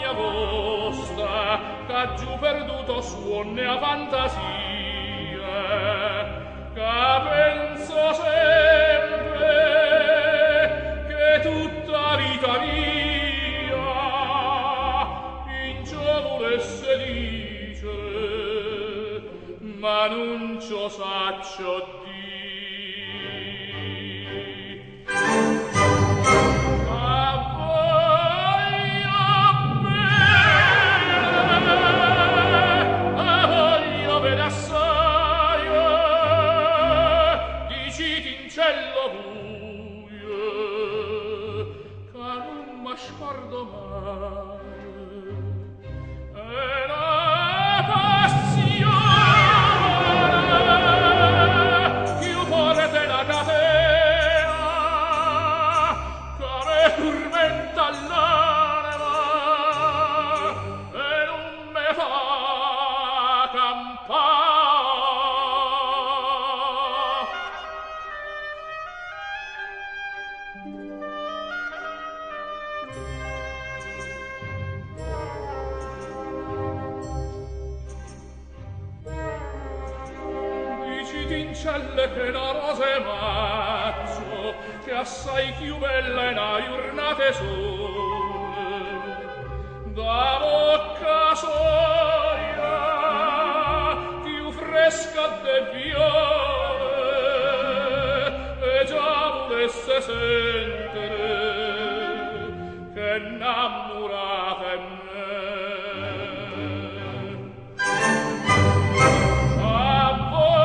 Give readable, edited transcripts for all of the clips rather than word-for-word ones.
compagnia vosta, ch'aggiu perduto 'o suonno e 'a fantasia, ca penso sempe che tutta 'a vita mia in ciò vulesse dicere, ma nun ce 'o saccio dì. A voglio bene, 'a voglio bene assaje, dicitincello vuje, ca nun m' 'a scordo maje. È 'na passione cchiù forte 'e 'na catena ca me turmenta ll'anema e nun me fa campà. Dicitincelle che 'na rosa 'e marzo, che assai cchiù bella 'e 'na jurnata 'e sole, da vocca soja cchiù fresca d' 'e viole, e già vulesse sentere ch'è 'nnammurata 'e me. A voglio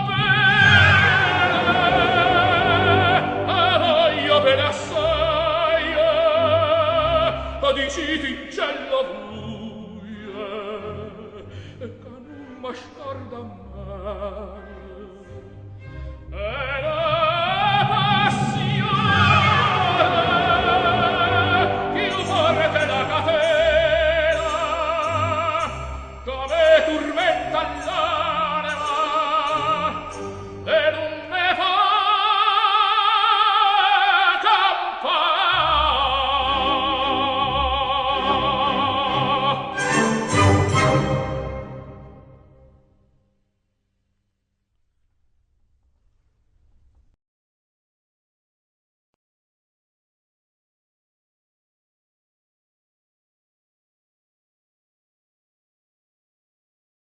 bene, 'a voglio bene assaje, dicitincello vuje.